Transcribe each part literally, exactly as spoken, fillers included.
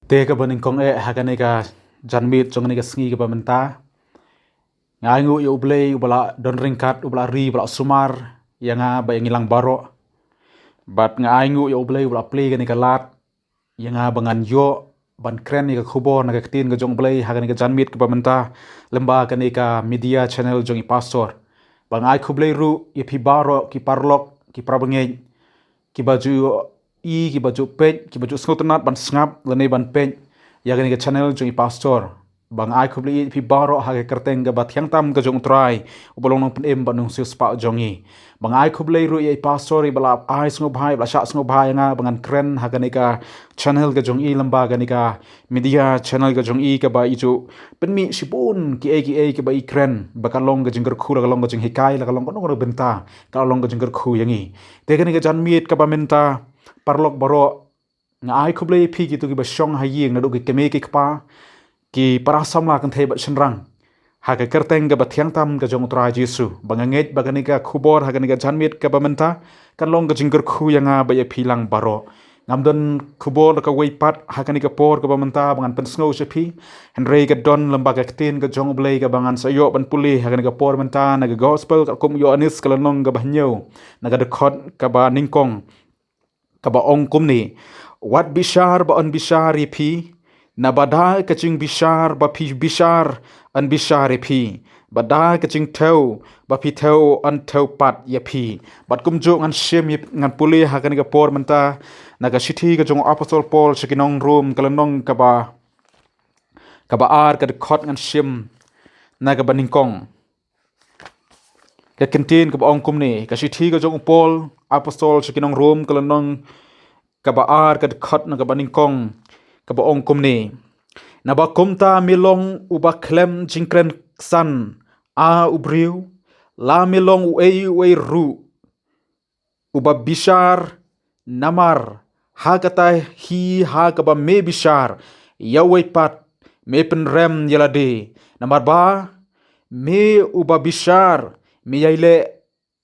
Te kaba nyngkong eh ha kane ka janmiet jong kane ka sngi kaba mynta, nga ainguh ïa U Blei uba la don ryngkat, uba la ri, uba la sumar ïa nga bad ïa ngi lang baroh. Bad nga ainguh ïa U Blei uba la plie kane ka lad ïa nga ba ngan ïoh ban kren ïa ka khubor na ka ktien ka jong U Blei ha kane ka janmiet kaba mynta lyngba kane ka media channel jong i pastor. Ba nga ai khublei ruh ïa phi baroh ki paralok, ki parabangeit, kiba ju i, kiba ju peit, kiba ju sngewtynnat ban sngap lane ban peit ïa kane ka channel jong i pastor. Ba nga ai khublei ïa phi baroh ha ka kyrteng kaba thiang tam ka jong U Trai, uba long nongpynim bad nongsiewspah jong ngi. Ba nga ai khublei ruh ïa i pastor iba la ai sngewbha, iba la shah sngewbha ïa nga ba ngan kren ha kane ka channel ka jong i, lyngba kane ka media channel ka jong i, kaba i ju pynmih shibun kiei kiei kiba i kren, ba ka long ka jingkyrkhu, la ka long ka jinghikai, la ka long kano kano bynta, ka long ka jingkyrkhu ïa ngi. Te kane ka janmiet kaba mynta, paralok baroh, nga ai khublei ïa phi kito kiba shong ha ïing, naduh ki kmie ki kpa, ki para samla kynthei bad shynrang, ha ka kyrteng kaba thiang tam ka jong U Trai Jisu. Ba nga ngeit ba kane ka khubor ha kane ka janmiet kaba mynta kan long ka jingkyrkhu ïa nga bad ïa phi lang baroh. Ngam don khubor da kawei pat ha kane ka por kaba mynta ba ngan pynsngew sha phi, hynrei ka don lyngba ka ktien ka jong U Blei kaba ngan sa ïoh ban pule ha kane ka por mynta na ka Gospel katkum u Ïoannis ka lynnong kaba hynñiew, na ka dkhot kaba nyngkong, kaba ong kumne: Wat bishar ba yn bishar ïa phi, naba da ka jingbishar ba phi bishar yn bishar ïa phi, bad da ka jingthew ba phi thew yn thew pat ïa phi. Bad kumjuh ngan shim ïa, ngan pule ha kane ka por mynta na ka shithi ka jong u Apostol Paul sha ki nong Rom ka lynnong kaba, kaba ar, ka dkhot ngan shim na kaba nyngkong. Ka ktien kaba ong kumne, ka shithi ka jong u Paul Apostol sha ki nong Rom ka lynnong kaba ar, ka dkhot na kaba nyngkong, kaba ong kumne: Naba kumta me long uba khlem jingkren ksan, a u briew, la me long uei uei ruh uba bishar, namar ha kata hi ha kaba me bishar ïa uwei pat, me pynrem ïa lade, namar ba me uba bishar, me ïai leh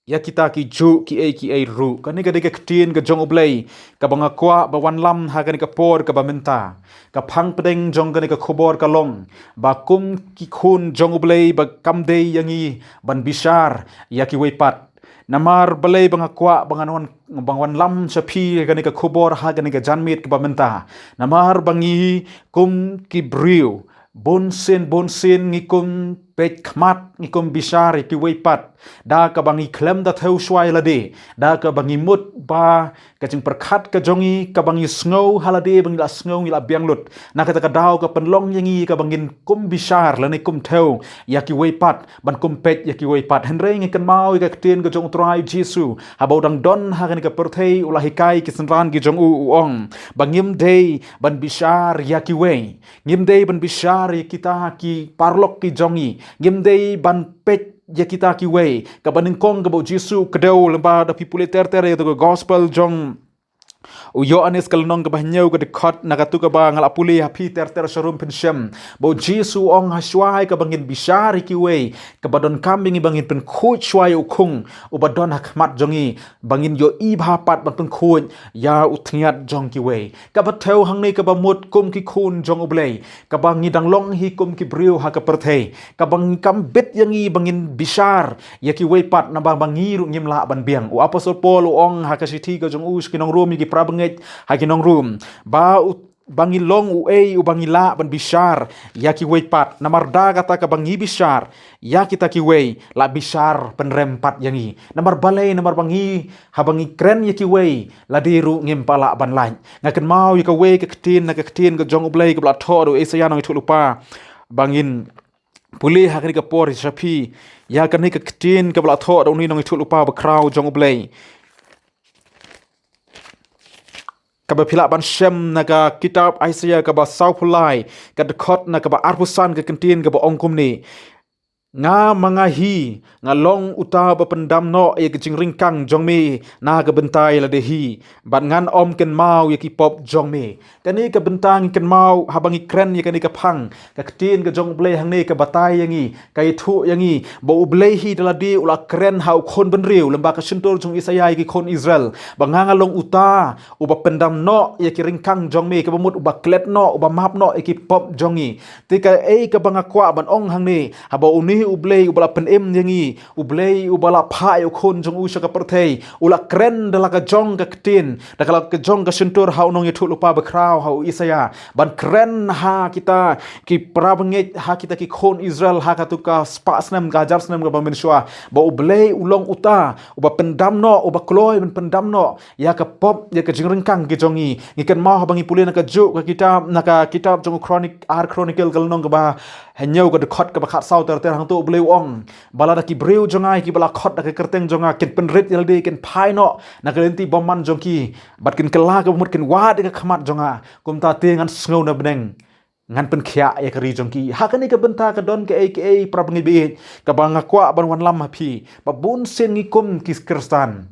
ïa kita kijuh kiei kiei ruh. Kane ka dei ka ktien ka jong U Blei kaba nga kwah ba wanlam ha kane ka por kaba mynta. Ka phang pdeng jong kane ka khubor ka long ba kum ki khun jong U Blei ba kam dei ïa ngi ban bishar ïa kiwei pat. Namar balei ba nga kwah ba ngan wan, ba ngan wanlam sha phi kane ka khubor ha kane ka janmiet kaba mynta? Namar ba ngi kum ki briew, bunsien bunsien ngi kum peit khmat, ngi kum bishar ïa kiwei pat, da kaba ngi khlem da thew shuwa ïa lade, da kaba ngi mut ba ka jingpyrkhat ka jong ngi, kaba ngi sngew ha lade ba ngi la sngew ngi la biang lut. Na kata ka daw ka pynlong ïa ngi kaba ngin kum bishar lane kum thew ïa kiwei pat, ban kum peit ïa kiwei pat. Hynrei ngi kynmaw ïa ka ktien ka jong U Trai Jisu, haba u dang don ha kane ka pyrthei, u la hikai ki synran ki jong u, u ong ba ngim dei ban bishar ïa kiwei. Ngim dei ban bishar ïa kita ki paralok ki jong ngi. Ngim dei ban peit ïa kita kiwei. Kaba nyngkong kaba u Jisu u kdew, lymba da phi pule ter ter ïa ka Gospel jong u Ïoannis ka lynnong kaba hynñiew, ka dkhot na katu kaba nga la pule ha phi ter ter sharum phin shem, ba u Jisu u ong ha shuwa kaba ngin bishar ïa kiwei, kaba donkam ïa ngi ba ngin pynkhuid shuwa ïa u khung uba don ha khmat jong ngi, ba ngin ïohi bha pat ban pynkhuid ïa u tngiat jong kiwei. Kaba thew hangne kaba mut kum ki khun jong U Blei, kaba ngi dang long hi kum ki briew ha ka pyrthei, kaba ngi kam bit ïa ngi ba ngin bishar ïa kiwei pat, naba ba ngi ruh ngim lah ban biang. U Apostol Paul u ong ha ka shithi ka jong u sha ki nong Rom, ïa ki parabangeit ha ki nong Rom, ba u, ba ngi long uei uba ngi lah ban bishar ïa kiwei pat. Namar da kata kaba ngi bishar ïa kita kiwei, la bishar pynrem pat ïa ngi. Namar balei? Namar ba ngi, haba ngi kren ïa kiwei, lade ruh ngim pat lah ban lait. Nga kynmaw ïa kawei ka ktien na ka ktien ka jong U Blei kaba la thoh da u Isaïah nongïathuhlypa, ba ngin pule ha kane ka por sha phi ïa kane ka ktien kaba la thoh da une u nongïathuhlypa bakhraw jong U Blei, kaba phi lah ban shem na ka kitab Isaïah kaba sawphew lai, ka dkhot na kaba arphew san, ka ktien kaba ong kumne: Nga ma nga hi, nga long uta ba pyndam noh ïa ka jingryngkang jong me na ka bynta ïa lade hi, bad ngan ym kynmaw ïa ki pop jong me. Kane ka bynta ngi kynmaw haba ngi kren ïa kane ka phang, ka ktien ka jong U Blei hangne ka batai ïa ngi, ka ïathuh ïa ngi ba U Blei hi da lade u la kren ha u khun bynriew, lyngba ka shyntur jong u Isaïah ïa ki khun Israel, ba nga nga long uta uba pyndam noh ïa ki ryngkang jong me, kaba mut uba klet noh, uba map noh ïa ki pop jong ngi. Te kaei kaba nga kwah ban ong hangne, haba une U Blei uba la pynim ïa ngi, U Blei uba la phah ïa u khun jong u sha ka pyrthei, u la kren da la ka jong ka ktien, da la ka jong ka shyntur ha u nongïathuhlypa bakhraw, ha u Isaïah, ban kren ha kita ki parabangeit, ha kita ki khun Israel, ha katu ka spah snem, ka hajar snem kaba mynshuwa, ba U Blei u long uta uba pyndam noh, uba kloi ban pyndam noh ïa ka pop, ïa ka jingryngkang ki jong ngi. Ngi kynmaw haba ngi pule na kajuh ka kitab, na ka kitab jong u Chronik-, Ar Chronicle ka lynnong kaba hynñiew, ka dkhot kaba khatsaw ter ter, hangto U Blei u ong ba lada ki briew jong nga kiba la khot da ka kyrteng jong nga kin pynrit ïalade, kin phai noh na ka lynti bymman jong ki, bad kin kylla kaba mut, kin wad ïa ka khmat jong nga, kumta te ngan sngew na bneng, ngan pynkhiah ïa ka ri jong ki. Ha kane ka bynta ka don kaei kaei, parabangeit baieit, kaba nga kwah ban wanlam ha phi, ba bun sien ngi kum ki Khristan,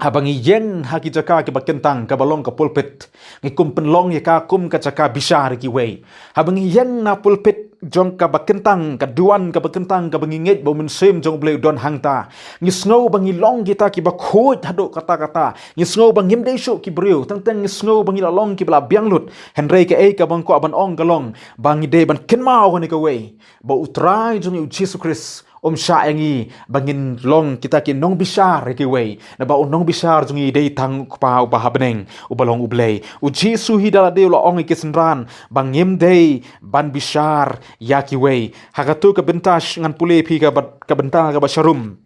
haba ngi ïeng ha ki jaka kiba kyntang, kaba long ka pulpit, ngi kum pynlong ïa ka kum ka jaka bishar ïa kiwei. Haba ngi ïeng na pulpit jong kaba kyntang, ka duwan kaba kyntang, kaba ngi ngeit ba u Mynsiem jong U Blei u don hangta, ngi sngew ba ngi long kita kiba khuid haduh katta katta. Ngi sngew ba ngim dei shuh ki briew, teng teng ngi sngew ba ngi la long kiba la biang lut. Hynrei kaei kaba nga kwah ban ong ka long ba ngi dei ban kynmaw kane kawei, ba U Trai jong ngi U Jisu Khrist um shah ïa ngi ba ngin long kita ki nongbishar ïa kiwei, naba u nongbishar jong ngi dei tang u Kpa uba ha bneng, uba long U Blei. U Jisu hi da lade u la ong ïa ki synran ba ngim dei ban bishar ïa kiwei. Ha katu ka bynta sh-, ngan pule phi kaba, ka bynta kaba sharum,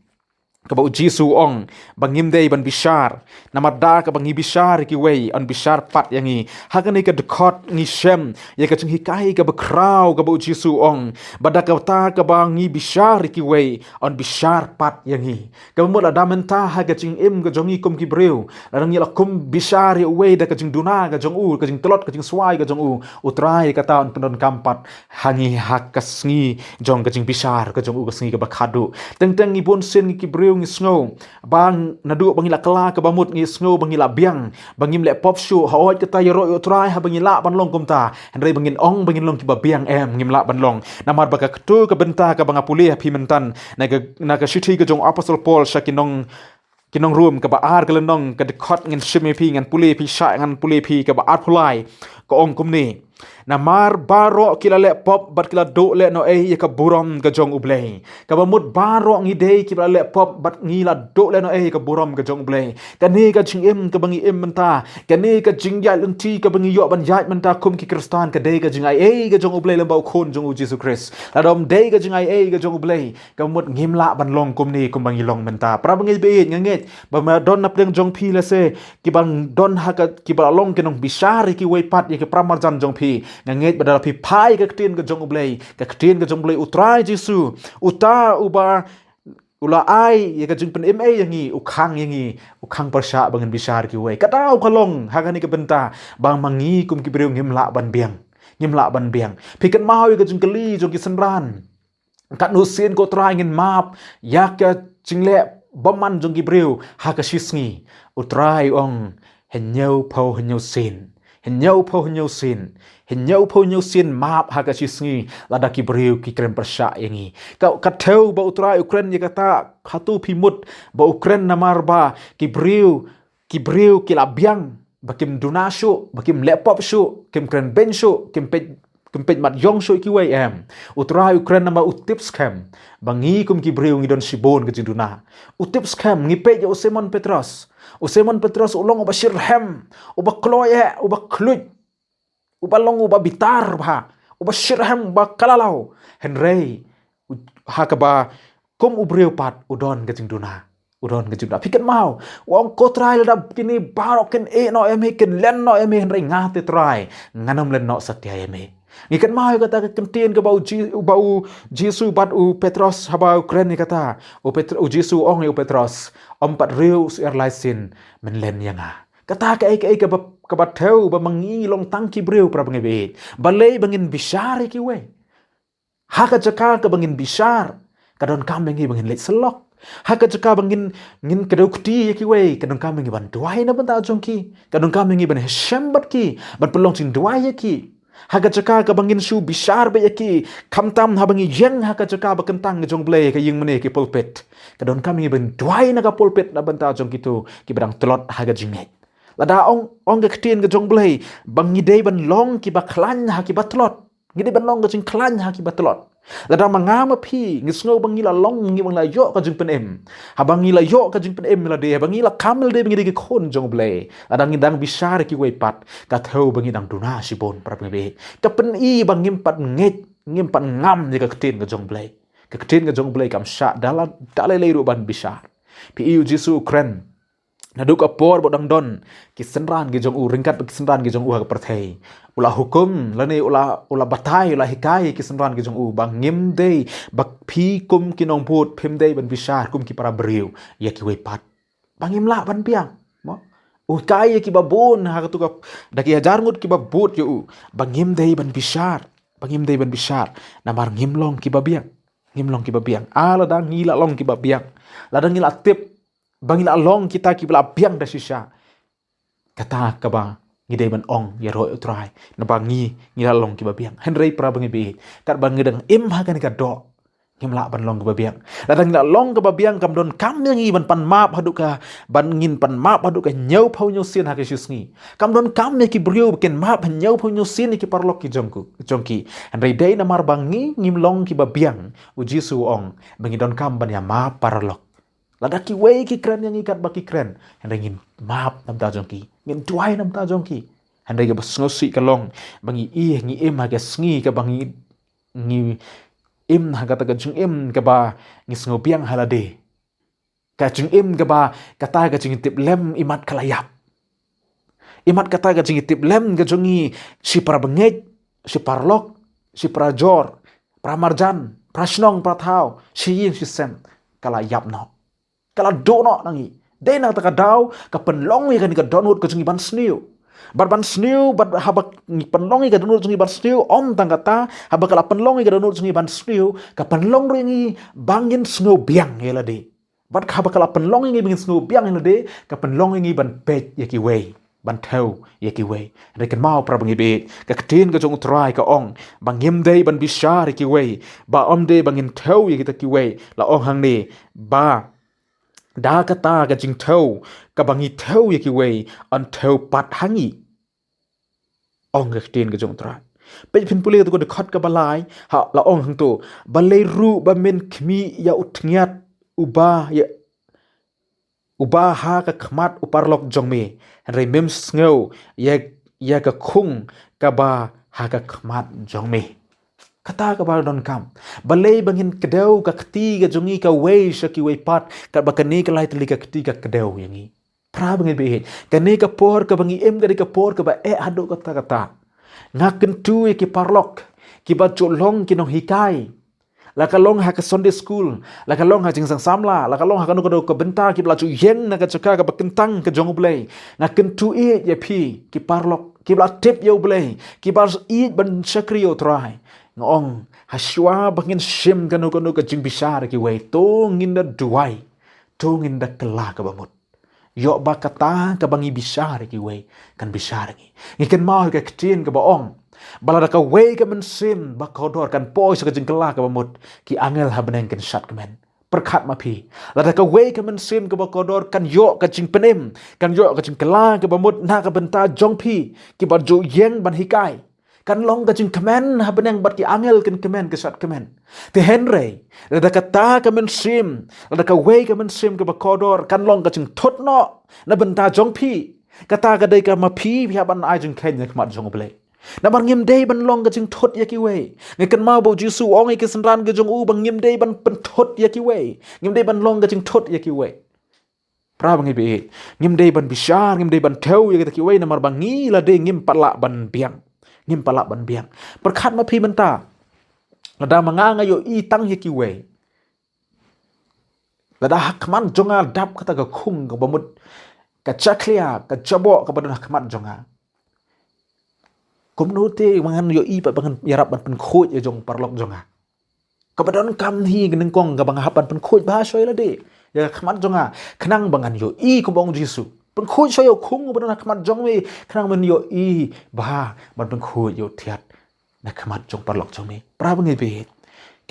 kaba U Jisu u ong ba ngim dei ban bishar, namar da kaba ngi bishar ïa kiwei, yn bishar pat ïa ngi. Ha kane ka dkhot ngi shem ïa ka jinghikai kaba khraw, kaba U Jisu u ong ba da kata kaba ngi bishar ïa kiwei, yn bishar pat ïa ngi. Kaba mut lada mynta ha ka jingim ka jong ngi kum ki briew, lada ngi la kum bishar ïa uwei da ka jingduna ka jong u, ka jingtlot, ka jingswai ka jong u, U Trai kata un pyndonkam pat ha ngi ha ka sngi jong ka jingbishar ka jong u, ka sngi kaba khadduh. Teng teng ngi bun sien ngi ki briew ngi sngew ba naduh ba ngi la kylla kaba mut ngi sngew ba ngi la biang, ba ngim leh pop shuh. Hooid, kata ïaroh ïa U Trai haba ngi lah ban long kumta. Hynrei ba ngin ong ba ngin long kiba biang, em, ngim lah ban long. Namar ba katu ka bynta kaba nga pule ha phi mynta, na ka, na ka shithi ka jong u Apostol Paul sha ki nong, ki nong Rom, kaba ar ka lynnong, ka dkhot ngin shim ïa phi, ngan pule ïa phi, sha ngan pule ïa phi kaba arphew lai, ka ong kumne: Namar baroh ki la leh pop bad ki la duh lehnohei ïa ka burom ka jong U Blei. Kaba mut baroh ngi dei kiba la leh pop bad ngi la duh lehnohei ïa ka burom ka jong U Blei. Kane ka jingim kaba ngi im mynta, kane ka jingïaid lynti kaba ngi ïoh ban ïaid mynta kum ki Khristan, ka dei ka jingaiei ka jong U Blei lyngba u Khun jong u Jisu Khrist. Lada ym dei ka jingaiei ka jong U Blei, kaba mut ngim lah ban long kumne kumba ngi long mynta. Parabangeit baieit, nga ngeit ba ma don na pdeng jong phi lehse kiba don ha ka, kiba la long ki nongbishar ïa kiwei pat, ïa ki paramarjan jong phi, nga ngeit ba da la phi phai ka ktien ka jong U Blei, ka ktien ka jong U Blei, U Trai Jisu, uta uba u la ai ïa ka jingpynim ei ïa ngi, u khang ïa ngi, u khang pyrshah ba ngin bishar ïa kiwei. Ka daw ka long ha kane ka bynta ba ma ngi kum ki briew ngim lah ban biang, ngim lah ban biang. Phi kynmaw ïa ka jingkylli jong ki synran: Katno sien, ko Trai, ngin map ïa ka jingleh bymman jong ki briew ha ka shisngi? U Trai u ong: Hynñiewphew hynñiew sien. Hynñiewphew hynñiew sien. Hynñiewphew hynñiew sien map ha ka shisngi lada ki briew ki kren pyrshah ïa ngi. Ka, ka thew ba U Trai u kren ïa kata, hato phi mut ba u kren namar ba ki briew, ki briew ki la biang, ba kim duna shuh, ba kim leh pop shuh, kim kren beiñ shuh, kim peit, kim peit mat ïong shuh ïa kiwei? Em. U Trai u kren namar u tip skhem ba ngi kum ki briew ngi don shibun ka jingduna. U tip skhem. Ngi peit ïa u Simon Petros. U Simon Petros u long uba shitrhem, uba kloi eh, uba khluit, uba long uba bitar bha, uba shitrhem, uba kylla law. Hynrei u, ha kaba kum u briew pat u don ka jingduna. U don ka jingduna. Phi kynmaw, u ong, ko Trai, lada kine baroh kin ïeh noh ïa me, kin len noh ïa me, hynrei nga te Trai, ngan ym len noh satia ïa me. Ngi kynmaw ïa kata ka ktien kaba u Ji-, ba u Jisu bad u Petros haba u kren ïa kata. U Petr-, u Jisu u ong ïa u Petros: Ym pat riew shuh ar lai sien men len ïa nga. Kata kaei kaei kaba, kaba thew ba ma ngi long tang ki briew, parabangeit baieit. Balei ba ngin bishar ïa kiwei? Ha ka jaka kaba ngin bishar, Ka donkam ïa ngi ba ngin leit syllok. Ha ka jaka ba ngin, ngin kdew kti ïa kiwei, ka donkam ïa ngi ban duwai na bynta jong ki. Ka donkam ïa ngi ban hashem bad ki, ban pynlong jingduwai ïa ki. Ha ka jaka kaba ngin shu bishar beit ïa ki, khamtam haba ngi ïeng ha ka jaka ba kyntang ka jong U Blei, ka ïing mane, ki pulpit. Ka donkam ïa ngi ban duwai na ka pulpit na bynta jong kito kiba dang tlot ha ka jingngeit. Lada ong, ong ka ktien ka jong U Blei ba ngi dei ban long kiba khlaiñ ha kiba tlot. Ngi dei ban long ka jingkhlaiñ ha kiba tlot. Lada ma nga ma phi ngi sngew ba ngi la long, ngi ba ngi la ïoh ka jingpynim. Haba ngi la ïoh ka jingpynim lade, haba ngi la kam lade ba ngi dei ki khun jong U Blei, lada ngi dang bishar ïa kiwei pat, ka thew ba ngi dang duna shibun, para bangeit. Ka pyni ba ngim pat ngeit, ngim pat ngam ïa ka ktien ka jong U Blei. Ka ktien ka jong U Blei kam shah da la, da lei lei ruh ban bishar. Phi i U Jisu u kren naduh ka por ba u dang don ki synran ki jong u, ryngkat bad ki synran ki jong u ha ka pyrthei. U la hukum, lane u la, u la batai, u la hikai ki synran ki jong u ba ngim dei, ba phi kum ki nongbud phim dei ban bishar kum ki para briew ïa kiwei pat. Ba ngim lah ban biang. Mo? U hikai ïa kiba bun ha katu ka, da ki hajar ngut kiba bud ïa u, ba ngim dei ban bishar, ba ngim dei ban bishar. Namar ngim long kiba biang. Ngim long kiba biang. Ah, lada ngi la long kiba biang, lada ngi la tip ba ngi la long kita kiba la biang da shisha, kata kaba ngi dei ban ong ïaroh ïa U Trai, naba ngi, ngi la long kiba biang. Hynrei para bangeit, katba ngi dang im ha kane ka doh, ngim lah ban long kiba biang. Lada ngi la long kiba biang, kam donkam ïa ngi ban pan map haduh ka, ban ngin pan map haduh ka hynñiewphew hynñiew sien ha ka shi sngi. Kam donkam ïa ki briew ba kin map hynñiewphew hynñiew sien ïa ki paralok ki jong u, jong ki. Hynrei dei namar ba ngi ngim long kiba biang, U Jisu u ong ba ngi donkam ban ïa map paralok. Lada kiwei ki kren ïa ngi katba ki kren, hynrei ngin map na bynta jong ki, ngin duwai na bynta jong ki. Hynrei kaba sngewsih ka long ba ngi i, ngi im ha ka sngi kaba ngi, ngi im ha kata ka jingim kaba ngi sngewbiang ha lade. Ka jingim kaba kata ka jingtiplem imat ka la ïap. Imat kata ka jingtiplem ka jong ngi shi para bangeit, shi paralok, shi para jor, para marjan, para shnong, para thaw, shi ïing shi sem, ka la ïap noh. Ka la duh noh na ngi. Dei na kata ka daw ka pynlong ïa kane ka dohnud ka jong ngi ban sniew. Bad ban sniew, bad haba ngi pynlong ïa ka dohnud jong ngi ban sniew, ym tang kata, haba ka la pynlong ïa ka dohnud jong ngi ban sniew, ka pynlong ruh ïa ngi ba ngin sngewbiang ïa lade. Bad haba ka la pynlong ïa ngi ba ngin sngewbiang ïa lade, ka pynlong ïa ngi ban peit ïa kiwei, ban thew ïa kiwei. Hynrei kynmaw para bangeit, ka ktien ka jong U Trai ka ong ba ngim dei ban bishar ïa kiwei, ba ym dei ba ngin thew ïa kita kiwei. La ong hangne ba da kata ka jingthew kaba ngi thew ïa kiwei, yn thew pat ha ngi, ong ka ktien ka jong U Trai. Peit phin pule katu ka dkhot kaba lai, ha, la ong hangto, balei ruh ba men khmih ïa u tngiat uba ïa, uba ha ka khmat u paralok jong me, hynrei mem sngew ïa, ïa ka khung kaba ha ka khmat jong me. Kata kaba donkam. Balei ba ngin kdew ka kti ka jong ngi kawei sha kiwei pat, katba kane ka lai tylli ka kti ka kdew ïa ngi. Para bangeit, kane ka por kaba ngi im ka dei ka por kaba eh haduh katta katta. Nga kyntu ïa ki paralok kiba ju long ki nonghikai. La ka long ha ka Sunday school, la ka long ha jingsang samla, la ka long ha kano kano ka bynta kiba la ju ïeng na ka jaka kaba kyntang ka jong U Blei. Nga kyntu ïa phi ki paralok kiba la tip ïa U Blei, kiba ïeit ban shakri ïa U Trai. Nga ong, hashwa ba ngin shim kano kano ka jingbishar ïa kiwei, to ngin da duwai, to ngin da kylla kaba mut. Ïoh ba kata kaba ngi bishar ïa kiwei kan bishar ïa ngi. Ngi kynmaw ïa ka ktien kaba ong ba lada kawei ka mynsiem ba kordor kan poi sha ka jingkylla kaba mut, ki angel ha bneng kin shad kmen. Pyrkhat ma phi, lada kawei ka mynsiem kaba kordor kan ïoh ka jingpynim, kan ïoh ka jingkylla kaba mut na ka bynta jong phi, kiba ju ïeng ban hikai. Kan long ka jingkmen ha bneng bad ki angel kin kmen, kin shad kmen. Te hynrei lada kata ka mynsiem, lada kawei ka mynsiem kaba kordor kan long ka jingthut noh na bynta jong phi, kata ka dei ka ma phi, phi hap ban ai jingkheiñ na khmat jong U Blei. Namar ngim dei ban long ka jingthut ïa kiwei. Ngi kynmaw ba U Jisu u ong ïa ki synran ki jong u ba ngim dei ban pynthut ïa kiwei, ngim dei ban long ka jingthut ïa kiwei. Para bangeit, ngim dei ban bishar, ngim dei ban thew ïa kita kiwei namar ba ngi lade ngim pat lah ban biang. Ngim pat lah ban biang. Pyrkhat ma phi mynta, lada ma nga nga ïohi tang ïa kiwei, lada ha khmat jong nga dap kata ka khung kaba mut, ka jakhlia, ka jaboh kaba don ha khmat jong nga, kumno te ma ngan ïohi pat ba ngan ïarap ban pynkhuid ïa jong paralok jong nga? Kaba donkam hi ka nyngkong kaba nga hap ban pynkhuid bha shuwa ïa lade, ïa ka khmat jong nga, khnang ba ngan ïohi kumba ong u Jisu. Pynkhuid shuwa ïa u khun uba don ha khmat jong me, khnang ban ïohi bha, ban pynkhuid ïa u thiat na khmat jong paralok jong me. Para bangeit baieit,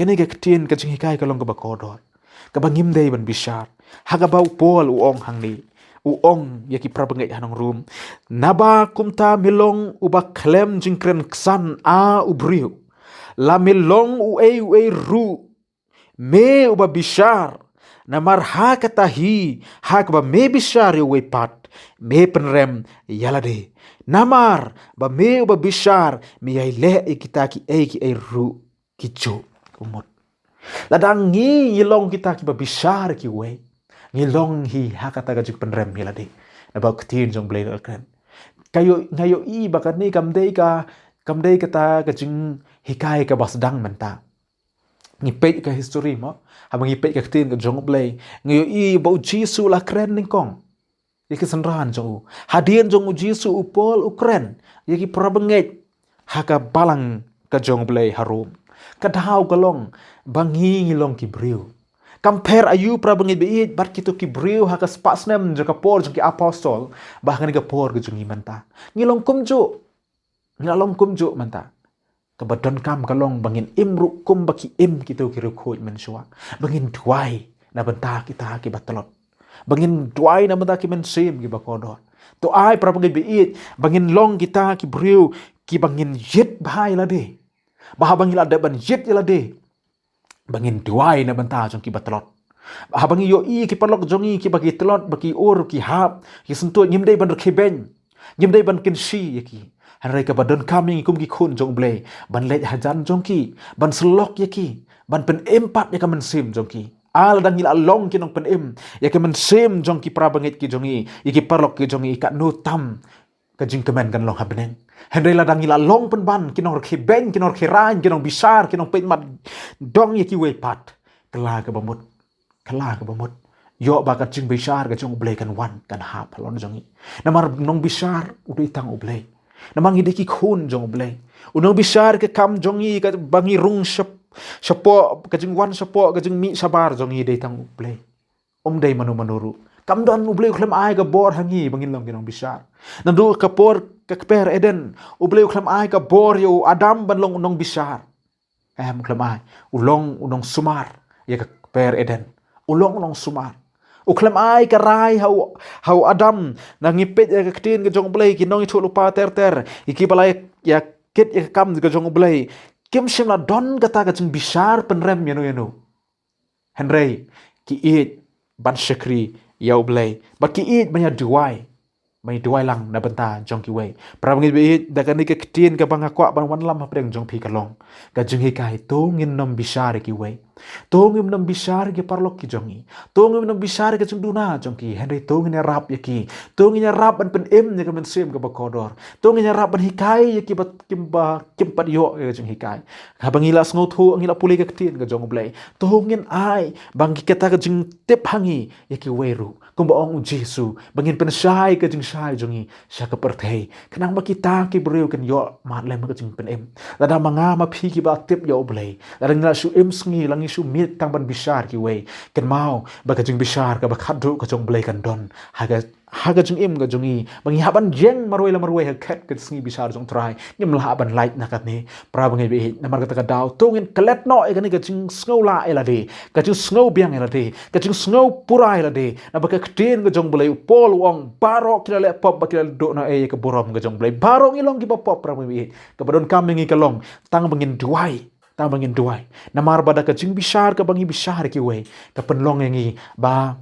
kane ka ktien ka jinghikai ka long kaba kordor, kaba ngim dei ban bishar. Ha kaba u Paul u ong hangne, u ong ïa ki para bangeit ha nong Rom: Naba kumta me long uba khlem jingkren ksan, a u briew, la me long uei uei ruh, me uba bishar. Namar ha kata hi, ha kaba me bishar ïa uwei pat, me pynrem ïa lade. Namar ba me uba bishar, me ïai leh ïa kita kiei kiei ruh ki juh. Ka mut, lada ngi, ngi long kita kiba bishar ïa kiwei, ngi long hi ha kata ka jingpynrem ïa lade. Naba ka ktien jong u Blei ka kren. Ka ïoh, nga ïohi ba kane kam dei ka, kam dei kata ka jinghikai kaba sdang mynta. Ngi peit ka history mo, haba ngi peit ka ktien ka jong u Blei, ngi ïohi ba u Jisu la kren nyngkong ïa ki synran jong u. Hadien jong u Jisu, u Paul u kren ïa ki para bangeit ha ka balang ka jong u Blei ha Rom. Ka daw ka long ba ngi, ngi long ki briew. Kam pher aïu, para bangeit baieit, bad kito ki briew ha ka spah snem jong ka por jong ki apostol, bad ha kane ka por ka jong ngi mynta. Ngi long kumjuh. Ngi la long kumjuh mynta. Kaba donkam ka long ba ngin im ruh kumba ki im kito ki riewkhuid mynshuwa. Ba ngin duwai na bynta kita kiba tlot. Ba ngin duwai na bynta ki mynsiem kiba kordor. To ai, para bangeit baieit, ba ngin long kita ki briew kiba ngin ïit bha ïa lade. Ba haba ngi la dep ban ïit ïa lade, ba ngin duwai na bynta jong kiba tlot. Haba ngi ïohi ki paralok jong ngi kiba ki tlot, ba ki ur, ki hap, ki syntuid, ngim dei ban rkhie beiñ, ngim dei ban kynshi ïa ki. Hynrei kaba donkam ïa ngi kum ki khun jong u Blei, ban leit hajan jong ki, ban syllok ïa ki, ban pynim pat ïa ka mynsiem jong ki. Lada ngi la long ki nongpynim ïa ka mynsiem jong ki para bangeit ki jong ngi, ïa ki paralok ki jong ngi, katno tam ka jingkmen kan long ha bneng. Hynrei lada ngi la long pynban ki nongrkhie beiñ, ki nongrkhie rain, ki nongbishar, ki nongpeit mat dong ïa kiwei pat, kylla kaba mut, kylla kaba mut, ïoh ba ka jingbishar ka jong u Blei kan wan, kan hap halor jong ngi. Namar nongbishar u dei tang u Blei. Namar ngi dei ki khun jong u Blei. U nongbishar ka kam jong ngi, kaba ngi rung shap-, shapoh, ka jingwan shapoh, ka jingmih shabar jong ngi dei tang u Blei. Um dei mano mano ruh. Kam don, u Blei u khlem ai ka bor ha ngi ba ngin long ki nongbishar. Naduh ka por ka kper Eden, u Blei u khlem ai ka bor ïa u Adam ban long u nongbishar. Em, u khlem ai. U long u nongsumar ïa ka kper Eden. U long u nongsumar. U khlem ai ka rai ha u, ha u Adam. Na ngi peit ïa ka ktien ka jong u Blei, ki nongïathuhlypa ter ter, ïa kiba la ïa, ïa kit ïa ka kam ka jong u Blei, kim shym la don kata ka jingbishar pynrem ïano ïano. Hynrei ki ïeit ban shakri ïa u Blei, bad ki ïeit ban ïa duwai, ban ïa duwai lang na bynta jong kiwei. Para bangeit baieit, da kane ka ktien kaba nga kwah ban wanlam hapdeng jong phi ka long ka jinghikai, to ngin nym bishar ïa kiwei. To ngin nym bishar ïa ki paralok ki jong ngi. To ngin nym bishar ïa ka jingduna jong ki, hynrei to ngin ïarap ïa ki. To ngin ïarap ban pynim ïa ka mynsiem kaba kordor. To ngin ïarap ban hikai ïa kiba, kiba kim pat ïoh ïa ka jinghikai. Haba ngi la sngewthuh, ngi la pule ka ktien ka jong u Blei, to ngin ai ba ngi, kata ka jingtip ha ngi ïa kiwei ruh, kumba ong u Jisu, ba ngin pynshai ka jingshai jong ngi sha ka pyrthei, khnang ba kita ki briew kin ïoh mad lem ka jingpynim. Lada ma nga ma phi kiba tip ïa u Blei, lada ngi la shu im sngi, la ngi shu miet tang ban bishar kiwei, kynmaw ba ka jingbishar kaba khatduh ka jong u Blei kan don ha ka, ha ka jingim ka jong ngi, ba ngi hap ban ïeng marwei la marwei ha khet ka sngi bishar jong u Trai. Ngim lah ban lait na katne, para bangeit baieit. Namar kata ka daw, to ngin klet noh ïa kane ka jingsngewlah ïa lade, ka jingsngewbiang ïa lade, ka jingsngewpura ïa lade. Naba ka ktien ka jong u Blei, u Paul u ong, baroh ki la leh pop bad ki la duh noh ei ïa ka burom ka jong u Blei. Baroh ngi long kiba pop, para bangeit baieit. Kaba donkam ïa ngi ka long tang ba ngin duwai, tang ba ngin duwai. Namar ba da ka jingbishar kaba ngi bishar ïa kiwei, ka pynlong ïa ngi ba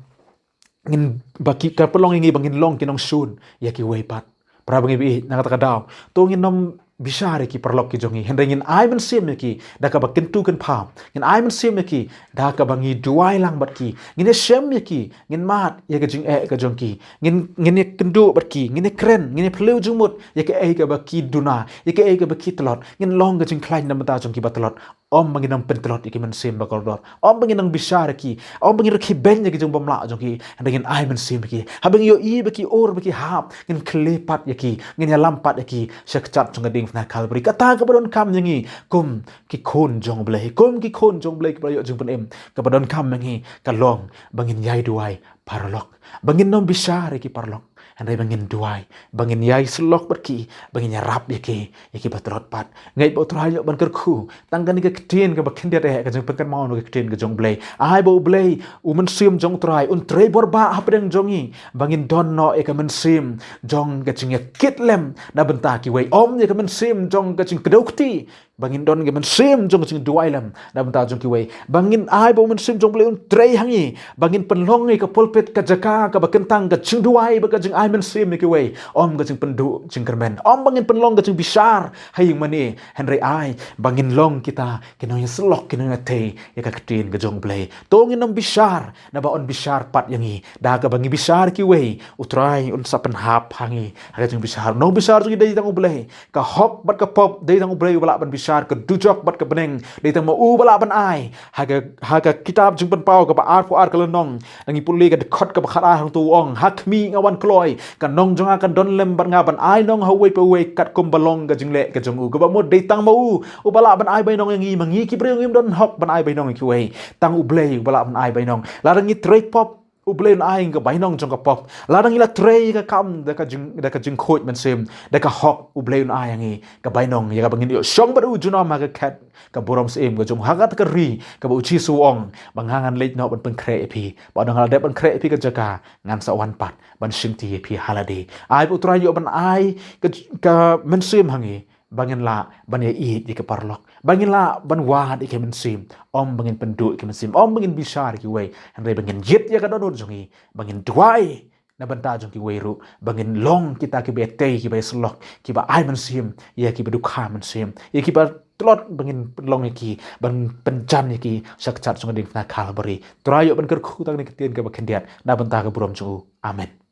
ngin, ba ki, ka pynlong ïa ngi ba ngin long ki nongshun ïa kiwei pat. Para bangeit baieit, na kata ka daw, to ngin nym bishar ïa ki paralok ki jong ngi, hynrei ngin ai mynsiem ïa ki da kaba kyntu kynpham. Ngin ai mynsiem ïa ki da kaba ngi duwai lang bad ki. Ngin ïashem ïa ki, ngin mad ïa ka jingeh ka jong ki. Ngin, ngin ïakynduh bad ki, ngin ïakren, ngin ïaphylliew jingmut ïa kaei kaba ki duna, ïa kaei kaba ki tlot. Ngin long ka jingkhlaiñ na bynta jong kiba tlot. Ym ba ngin nym pyntlot ïa ki mynsiem ba kordor. Ym ba ngin nym bishar ïa ki. Ym ba ngin rkhie beiñ ïa ki jingbymlah jong ki. Hynrei ngin ai mynsiem ïa ki. Haba ngi ïohi ba ki ur, ba ki hap, ngin khleh pat ïa ki, ngin ïalam pat ïa ki sha kjat jong ka ding. Na Calvary, kata kaba donkam ïa ngi kum ki khun jong U Blei, kum ki khun jong U Blei kiba la ïoh jingpynim, kaba donkam ïa ngi ka long ba ngin ïai duwai paralok, ba ngin nym bishar ïa ki paralok, hynrei ba ngin duwai, ba ngin ïai syllok bad ki, ba ngin ïarap ïa ki, ïa kiba tlot pat. Ngeit ba U Trai u ban kyrkhu tang kane ka ktien kaba khyndiat eh, ka jingpynkynmaw na ka ktien ka jong U Blei. Ai ba U Blei, U Mynsiem jong U Trai un trei bor ba hapdeng jong ngi, ba ngin don noh ïa ka mynsiem jong ka jingïakit lem na bynta kiwei, ym ïa ka mynsiem jong ka jingkdew kti, ba ngin don ka mynsiem jong ka jingduwai lem na bynta jong kiwei. Ba ngin ai ba U Mynsiem jong U Blei un trei ha ngi, ba ngin pynlong ïa ka pulpit ka jaka kaba kyntang ka jingduwai bad ka jingai mynsiem ïa kiwei, ym ka jingpynduh jingkyrmen. Ym ba ngin pynlong ka jingbishar ha ïing mane, hynrei ai ba ngin long kita ki nongïasyllok, ki nongïathei ïa ka ktien ka jong U Blei. To ngin nym bishar, naba un bishar pat ïa ngi. Da kaba ngi bishar kiwei, U Trai un sa pynhap ha ngi ha ka jingbishar. Nongbishar jong ngi dei tang U Blei. Ka hok bad ka pop dei tang U Blei uba lah ban bishar. Ka dujok bad ka bneng dei tang ma u uba lah ban ai. Ha ka, ha ka kitab Jingpynpaw kaba arphew ar ka lynnong, ngi pule ka dkhot kaba khatar, hangto u ong: Ha khmih nga wan kloi, ka nong jong nga kan don lem bad nga ban ai nong ha uwei pa uwei katkum ba long ka jingleh ka jong u. Kaba mut dei tang ma u uba lah ban ai bainong ïa ngi, ma ngi ki briew ngim don hok ban ai bainong ïa kiwei. Tang U Blei uba lah ban ai bainong. Lada ngi trei pop, U Blei un ai ka bainong jong ka pop. Lada ngi la trei ka kam da ka jing, da ka jingkhuid mynsiem, da ka hok, U Blei un ai ïa ngi ka bainong ïa kaba ngin ïoh shong bad u junom ha ka khet ka burom syiem ka jong u, ha kata ka ri kaba U Jisu u ong ba nga ngan leit noh ban pynkhreh ïa phi. Bad nga la dep ban khreh ïa phi ka jaka, ngan sa wan pat ban shimti ïa phi ha lade. Ai ba U Trai un ïoh ban ai ka, ka mynsiem ha ngi, ba ngin lah ban ïaieit ïa ki paralok, ba ngin lah ban wad ïa ki mynsiem, ym ba ngin pynduh ïa ki mynsiem, ym ba ngin bishar ïa kiwei, hynrei ba ngin ïit ïa ka dohnud jong ngi, ba ngin duwai na bynta jong kiwei ruh, ba ngin long kita kiba ïatei, kiba ïasyllok, kiba ai mynsiem ïa kiba dukha mynsiem, ïa kiba tlot, ba ngin pynlong ïa ki, ban pynjan ïa ki sha ka kjat jong ka diengphna Calvary. Trai un ïoh ban kyrkhu tang kane ka ktien kaba khyndiat na bynta ka burom jong u. Amen.